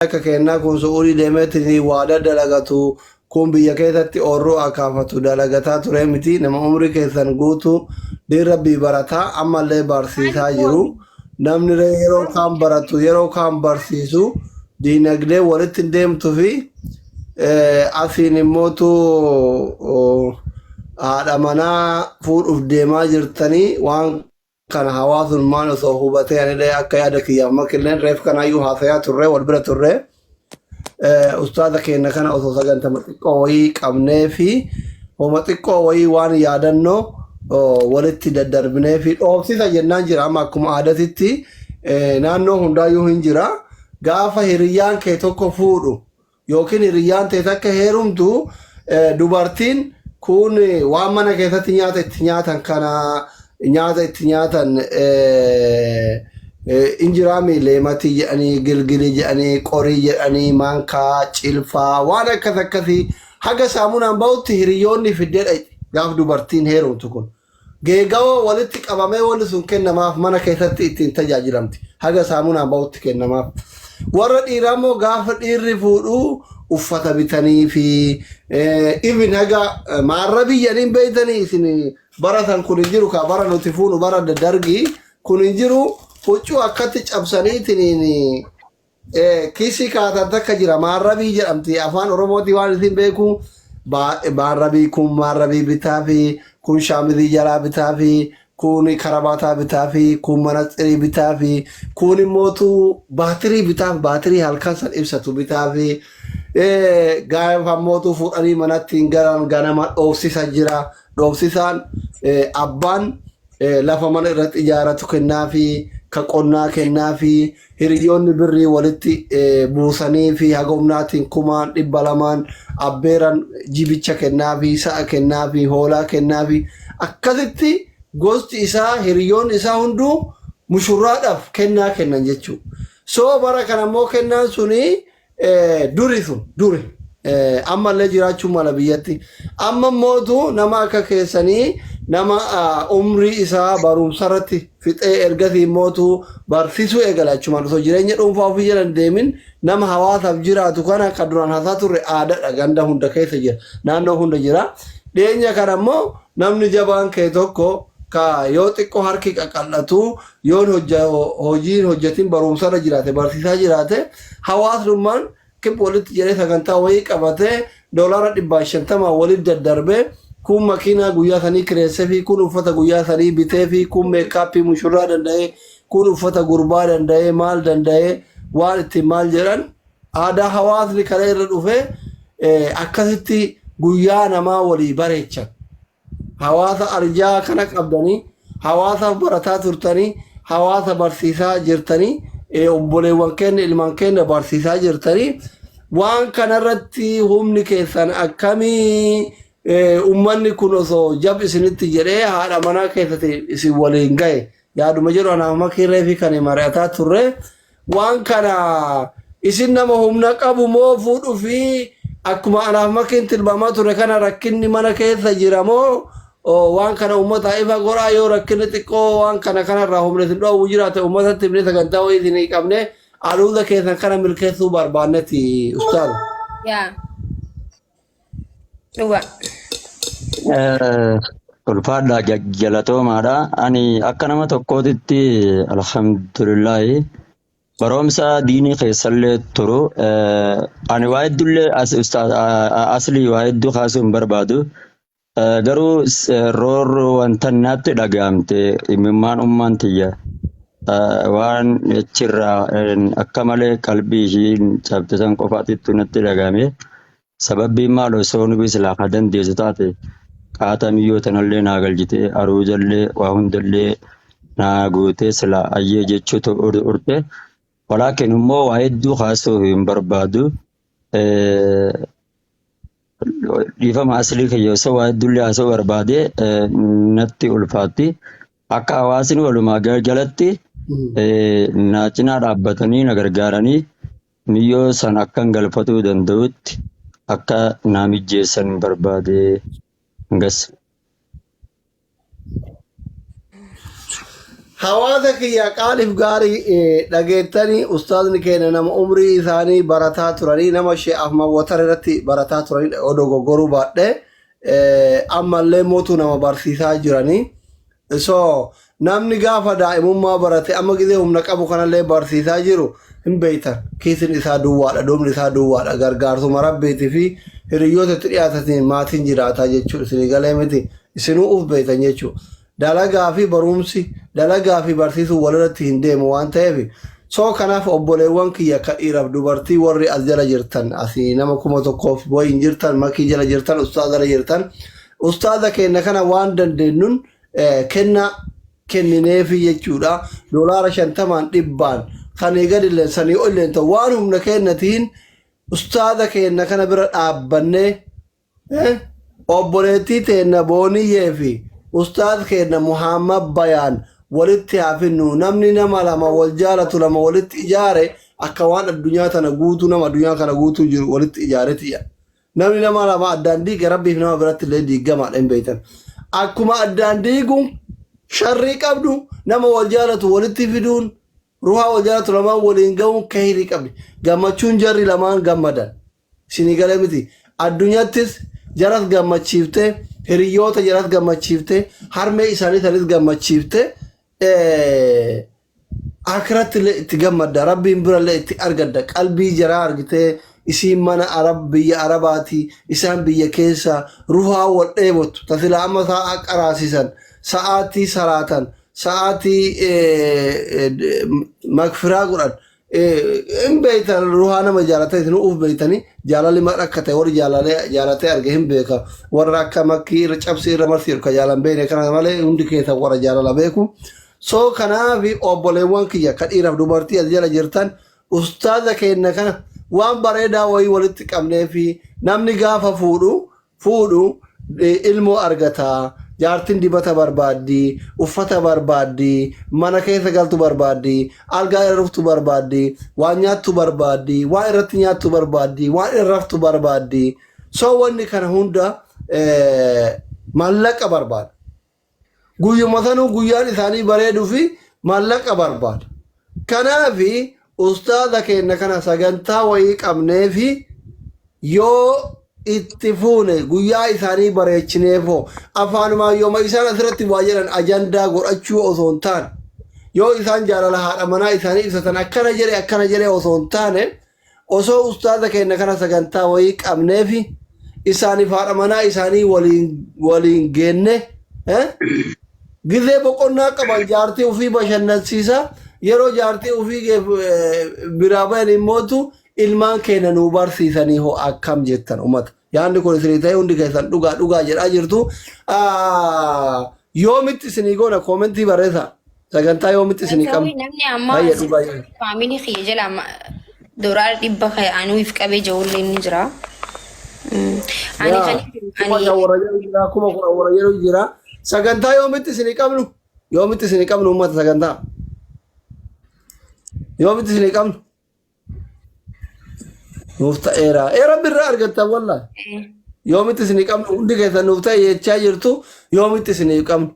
Akka keennaa kun Su'uudii deemeetiin waa daddalagatu, kun biyya keessatti oorruu akaafatu dalagataa ture miti. Nama umrii keessan guutu diin Rabbii barataa ammallee barsiisaa jiru. Namni ree yeroo kaan baratu yeroo kaan barsiisu diinagdee walitti hin deemtu fi asiin immootu haadha manaa fuudhuuf deemaa jirtanii waan kana hawaasummaan osoo hubatee anillee akka yaada kiyyaaf makilleen reef kanaayyuu haasayaa turre wal bira turre ustaaza keenya kana osoo sagantama xiqqoo wayii qabnee fi homa xiqqoo wayii waan yaadannoo walitti daddarbinee fi dhoofsisa jennaan jira. Amma akkuma aadatitti naannoo hundaayyuu hin jira. Gaafa hiriyyaan kee tokko fuudhu yookiin hiriyyaan tee takka heerumtu, dubartiin kun waan mana keessatti nyaata itti nyaatan kana nyaata itti nyaatan injiraami, leematii jedhanii, gilgilii jedhanii, qorii jedhanii, maankaa, cilfaa, waan akkas akkasii haga saamunaan ba'utti hiriyyoonni fiddee dhaqxi gaaf dubartiin heerumtu kun. Geegawoo walitti qabamee wanni sun kennamaaf, mana keessatti ittiin tajaajilamti. Haga saamunaan ba'utti kennamaaf. Warra dhiiraa immoo gaafa dhiirri fuudhu uffata bitanii fi even haga maarrabii jedhanii beektanii isin bara san kun hin jiru, ka bara nuti fuunu bara dargii kun hin jiru, huccuu akkatti cabsaniitiin kiisii kaatan takka jira, maarrabii jedhamti afaan Oromootii waan isin beeku. Maarrabii kun maarrabii bitaa fi kun shaamizii jalaa bitaa fi kun karabaataa bitaa fi kun manatsirii bitaa fi kun immootu baatirii bitaaf, baatirii halkan san ibsatu bitaa fi gaafa mootu fuudhanii manatti hin galan. Ganama dhoofsisa jira. Dhoofsisaan abbaan lafa mana irratti ijaaratu kennaafi, ka qonnaa kennaafi, hiriyoonni birrii walitti buusanii fi haga humnaatiin kumaan 200n abbeeran jibicha kennaafi, sa'a kennaafi, hoolaa kennaafi. Akkasitti gosti isaa, hiriyoonni isaa hunduu mushurraadhaaf kennaa kennan jechuudha. So bara kana immoo kennaan suni duri sun duri ammallee jiraachuu mala biyyatti. Amma mootu nama akka keessanii nama umrii isaa barumsa irratti fixee ergasii mootu barsiisuu eegala, achumaan osoo jireenya dhuunfaa ofii jala hin deemin nama hawaasaaf jiraatu kana kan duraan haasaa turre aadaadha, ganda hunda keessa jira, naannoo hunda jira. Dhiyeenya kana immoo namni jabaan kee tokko ka yoo xiqqoo harki qaqal'atu yoon hojiin hojjetin barumsarra jiraate barsiisaa jiraate hawaasummaan kib walitti jedhee sagantaa wayii qabatee doolaara 150 walitti daddarbee kun makiinaa guyyaa sanii kireessee fi kun uffata guyyaa sanii bitee fi kun meekaappii mushurraa danda'ee, kun uffata gurbaa danda'ee, maal danda'ee, waan ittiin maal jedhan aadaa hawaasni kana irra dhufee akkasitti guyyaa namaa walii bareechan. Hawaasa arjaa kana qabdanii, hawaasaaf barataa turtanii, hawaasa barsiisaa jirtanii, obboleewwan keenya, ilmaan keenya barsiisaa jirtanii, waan kanarratti humni keessan akkamii? Ummanni kun osoo jab isinitti jedhee haadha manaa keessatti isin waliin gahe yaaduma jedhu anaaf makiirree fi kan mari'ataa turre. Waan kana isin nama humna qabu moo fuudhuu fi akkuma anaaf makiin tilmaamaa ture kana rakkinni mana keessa jira moo waan kana uummataa ifa godhaa? Yoo rakkinni xiqqoo waan kana kanarraa humna isin dhoowwu jiraate uummatatti himnee sagantaa wayii isinii qabne aruuza keessan kana milkeessuu barbaannetti, ustaaz. Yaa. Dhugaa. Ulfaadhaa, galatoomaadha. Ani akka nama tokkootitti, alhamdulillahi, barumsa diinii keessallee turu. Ani waa hedduullee ustaaz aslii waa hedduu kaasuu hin barbaadu. Garuu roorroo wanta natti dhaga'amte, imimmaan ummaan tiyya waan achirraa akka malee qalbii ishiin cabte san qofaatittu natti dhaga'ame. Sababbiin maal, osoo nubi silaa ka dandeessu taate qaata miyyoo tanallee naa galchitee, aruuzallee waa hundallee naa guutee silaa ayyee jechuutu urte. Walaakin immoo waa hedduu kaasuu hin barbaadu. Dhiifama aslii kiyya, osoo waa hedduullee haasa'uu barbaade natti ulfaatti. Akka hawaasni walumaa galatti na cinaa dhaabbatanii na gargaaranii miyyoo san akkan galfatuu danda'utti akka naa mijjeessan barbaade hangas. Hawaasa kiyya qaaliif gaarii dhageettanii ustaazni keenya nama umrii isaanii barataa turanii nama Shee Ahmad Watar irratti barataa turanii odoo goggoruu baadhee ammallee mootuu nama barsiisaa jiranii. So namni gaafa daa'imummaa barate amma gizee humna qabu kanallee barsiisaa jiru hin beektan. Kiisin isaa duwwaadha, duubni isaa duwwaadha. Gargaarsuma rabbiitii fi hiriyyoota itti dhiyaatatiin maatiin jiraataa jechuudha. Isinii galee miti. Isinuu uf beektan jechuudha. Dalagaa fi barumsi, dalagaa fi barsiisuun walirratti hin deemu waan ta'eef. So kanaaf obboleewwan kiyya ka dhiiraaf dubartii warri as jala jirtan asii nama 1000f wayiin jirtan makii jala jirtan ustaaza jala jirtan ustaaza keenya kana waan dandeenyuun kennaa kennineefi jechuudha. Doolaara 50n 100n sanii gadilleen sanii olilleen ta'u waan humna keenyatiin ustaaza keenya kana bira dhaabbannee obboleettii teenna Booniyyee fi ustaaz keenna Muhammad Bayaan walitti haa finnu. Namni nama lama wal jaalatu lama walitti ijaare akka waan addunyaa tana guutuu nama addunyaa kana guutuu jiru walitti ijaareeti jedha. Namni nama lama addaan diige rabbiif nama biratti illee diigamaadha hin beektan. Akkuma addaan diiguun sharrii qabdu nama wal jaalatu walitti fiduun ruhaa wal jaalatu lamaan waliin ga'uun kayrii qabdi. Gammachuun jarri lamaan gammadan. Isinii galee miti. Addunyattis jaras gammachiiftee hiriyyoota jaras gammachiiftee harmee isaanii sanis gammachiiftee Akiratti illee itti gammadda rabbiin bira illee itti argadda qalbii jaraa argitee isiin mana arab biyya arabaati isaan biyya keessa ruhaa wal dheebottu tasilaa amma sa'a qaraasisan sa'aatii salaatan sa'aatii makfiraa godhan hin beektan ruhaa nama jaalatan isin uuf beektanii jaalalli maal akka ta'e warri jaalalee jaalatee arge hin beeka warra akka makkii irra cabsii irra marsii ka jaalan beekne kana malee hundi keessan warra jaalala beeku So kanaafi obboleewwan kiyya ka dhiiraaf dubartii as jala jirtan ustaaza keenna kana waan bareedaa wayii walitti qabnee fi namni gaafa fuudhu fuudhu ilmoo argata jaartiin dibata barbaaddi uffata barbaaddi mana keessa galtu barbaaddi algaa irra ruftu barbaaddi waan nyaattu barbaaddi waan irratti nyaattu barbaaddi waan irra raftu barbaaddi so wanni kana hunda maallaqa barbaada. Guyyuma sanuu guyyaan isaanii bareeduu fi maallaqa barbaada. Kanaaf ustaaza keenya kana sagantaa wayii qabnee fi yoo itti fuune guyyaa isaanii bareechineefoo afaanumaan yooma isaan asirratti waa jedhan ajandaa godhachuu osoo hin taane yoo isaan jaalala haadha manaa isaanii ibsatan akkana jedhe akkana jedhe osoo hin taane Osoo ustaaza keenya kana sagantaa wayii qabneefi isaaniif haadha manaa isaanii waliin waliin geenne eh? Gizee boqonnaa qaban jaartii ofii bashannansiisa yeroo jaartii ofii biraa bayan immootu ilmaan keenya nuu barsiisanii hoo akkam jettan ummata. Yaadni kun isinii ta'e hundi keessan dhugaa dhugaa jedhaa jirtu. Yoomitti isinii goona koomentii barreessaa. Sagantaa yoomitti isinii qabna. Namni amma Baay'ee dhugaa jedha. faamilii kiyya jala amma doolaara 100 kan anuuf qabee jirullee ni jira. Ani Yaa, kan kuma ani 5 warra jedhu jira, 10,000 warra jedhu jira. Sagantaa yoomitti isinii qabnu? Yoomitti isinii qabnu uummata sagantaa? Yoomitti isinii qabnu? Nuuf ta'eera. Ee rabbi irraa argattan wallaahi. Yoomitti isinii qabnu hundi keessan nuuf ta'e jechaa jirtu yoomitti isinii qabnu.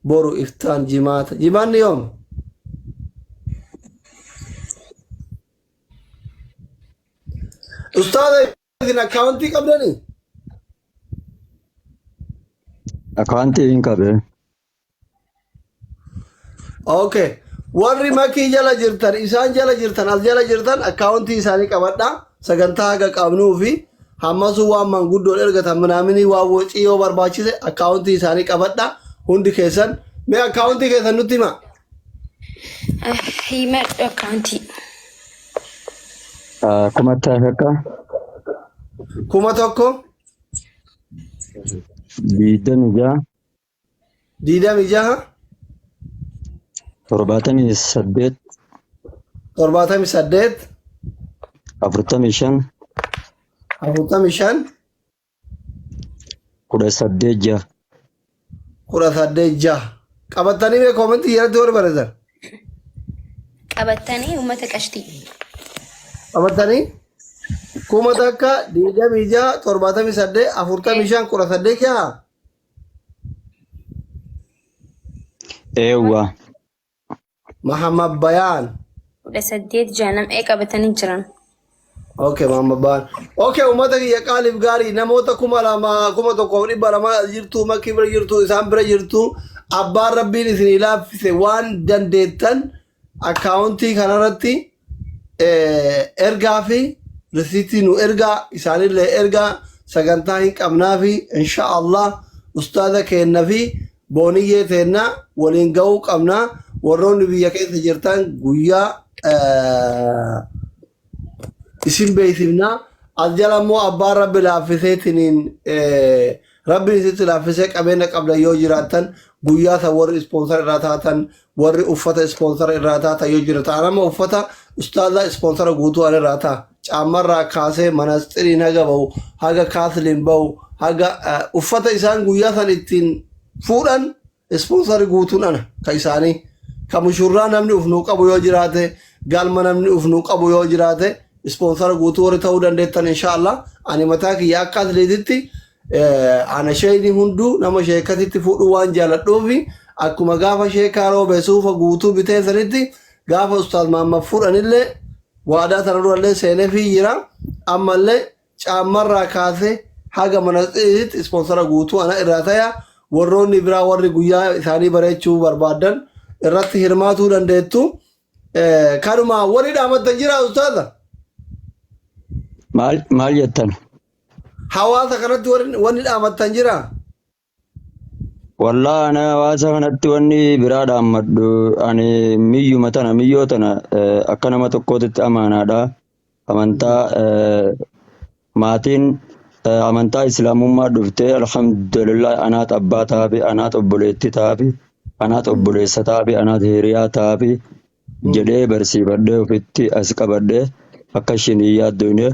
Boru iftaan jimaata. Jimaanni yoom? Ustaaza isin akkaawuntii qabdanii? Akkaawuntii hin qabe. Okay. Warri makii jala jirtan, isaan jala jirtan, as jala jirtan akkaawuntii isaanii qabadha. Sagantaa haga qabnuu fi hammasuu waan manguddoon ergatan minaaminii waan wocii yoo barbaachise akkaawuntii isaanii qabadha. Hundi keessan mee akkaawuntii keessan nutti hima. Himadhu akkaawuntii. 1000. 1000. 26. 26. 78. 78. 45. 45. 18 6. 18 6. Qabattanii mee koomentii jalatti warri barreessan. Qabattanii uummata qashtii. Qabattanii 1000 26 78 45 18 6. Eewwa. Mahammad Bayaan. 18 jaanam ee qabatanii jiran. Okay, Mahammad Bayaan. Okay, uummata kiyya qaaliif gaarii namoota 2000 1200 jirtu, makii bira jirtu, isaan bira jirtu, abbaan rabbiin isinii laaffise waan dandeettan akkaawuntii kanarratti ergaa fi risiitii nu ergaa, isaanillee ergaa. Sagantaa hin qabnaa fi insha Allah ustaaza keenna fi booniyyee teenna waliin ga'uu qabna. Warroonni biyya keessa jirtan guyyaa isin beeksifna. As jala immoo abbaan rabbi laaffiseetiniin rabbiin isitti laaffisee qabeenya qabdan yoo jiraattan guyyaa san warri ispoonsara irraa taatan, warri uffata ispoonsara irraa taatan yoo jiraatan, amma uffata ustaazaa ispoonsara guutuu an irraa ta'a. Caammarraa kaasee manasxiriin haga bahu, haga kaasliin bahu, haga uffata isaan guyyaa san ittiin fuudhan ispoonsarri guutuun ana ka isaanii. Ka mushurraa namni uf nuu qabu yoo jiraate, galma namni uf nuu qabu yoo jiraate, ispoonsara guutuu warri ta'uu dandeettan inshaallah ani mataa kiyya akka atleetitti ana sheeyni hunduu nama sheekatitti fuudhuu waan jaaladhuufi akkuma gaafa sheekaa roobe suufa guutuu bitee sanitti gaafa ustaaz Mahammad fuudhanillee waadaa sana durallee seeneefii jira. Ammallee caammarraa kaasee haga manasxiitti ispoonsara guutuu ana irraa taya. Warroonni biraa warri guyyaa isaanii bareechuu barbaadan irratti hirmaatuu dandeettu. Kanuma warri dhaamattan jira ustaaza. Maal maal jettan? Hawaasa kanatti wanni dhaamattan jira. Wallaa ana hawaasa kanatti wanni biraa dhaammadhu ani miyyuma tana miyyoo tana akka nama tokkootitti amaanaadha. Amantaa maatiin amantaa islaamummaa dhuftee alhamdulillah anaat abbaa taafi, anaat obboleettii taafi, anaat obboleessa taafi, anaat hiriyaa taafi jedhee barsiifadhee ofitti as qabadhee akka ishiin hin yaaddoyne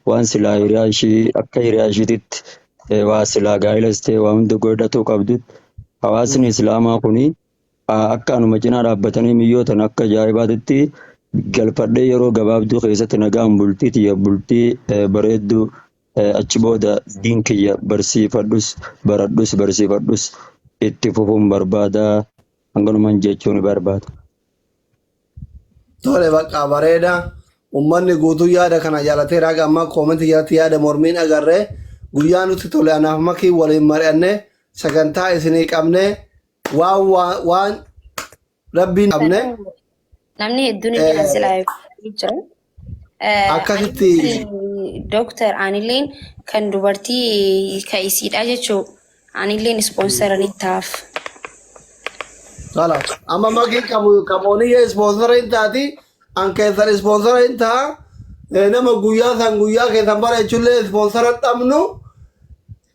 waan silaa hiriyaa ishii akka hiriyaa ishiititti waa silaa gaa'ilas ta'e waa hunda godhatuu qabdutti hawaasni islaamaa kuni akka anuma cinaa dhaabbatanii miyyoo tana akka ajaa'ibaatitti galfadhee yeroo gabaabduu keessatti nagaan bultii tiyya bultii bareedduu achi booda diin kiyya barsiifadhus baradhus barsiifadhus itti fufuun barbaada hanganuman jechuun barbaada. Tole bakka bareeda. Uummanni guutuu yaada kana jaalateera. Haga ammaa koomentii jalatti yaada mormiin agarree guyyaa nutti tole anaaf makii waliin mari'annee sagantaa isinii qabnee waan waan rabbiin qabne. Namni hedduun jira silaa jira. Akkasitti. Dooktar anilleen kan dubartii ka isiidha jechuu anilleen ispoonsara ni taaf. Kala amma makii qabu qabooniyya ispoonsara hin taati, an keessan ispoonsara hin ta'a. Nama guyyaa san guyyaa keessan bara jechuullee ispoonsara dhabnu.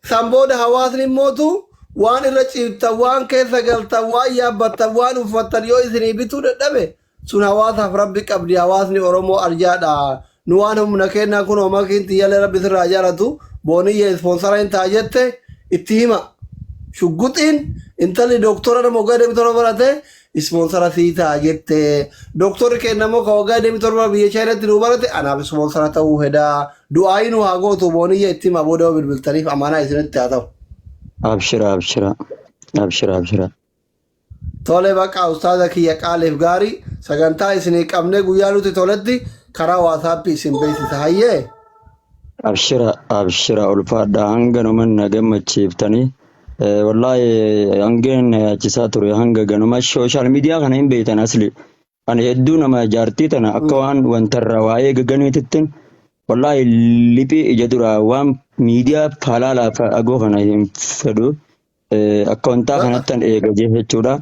San booda hawaasni immootu waan irra ciiftan, waan keessa galtan, waan yaabbattan, waan uffattan yoo isinii bituu dadhabe sun hawaasaaf rabbi qabdi. Hawaasni Oromoo arjaadha. Nu waan humna kennaa kun makiin xiyyalee rabbi sirraa jaalatu booniyya ispoonsara hin ta'a jette itti hima. Shugguxiin intalli dooktora nama waggaa 27 barate ispoonsara sii ta'a jette. Dooktorri keenya immoo ka waggaa 27 biyya Chaayinaatti nu barate anaaf ispoonsara ta'uu hedaa. Du'aayii nu haa gootu booniyya itti hima booda yoo bilbiltaniif amaanaa isinitti haa ta'u. Abshira abshira abshira abshira. Tole baqa ustaaza kiyya qaaliif gaarii sagantaa isinii qabnee guyyaa nuti toletti karaa waasaappii isin beeksisa hayyee. Abshira abshira ulfaadha hanga numan na gammachiiftanii. Wallaahi hangeen na yaachisaa ture hanga ganuma sooshaal miidiyaa kana hin beektan asli. Ani hedduu nama jaartii tana akka waan wantarraa waa'ee gaganiitittin wallaahi liphii ija duraa waan miidiyaa halaalaaf agoo kana hin fedhu. Akka wantaa kanattan eega jechuudha.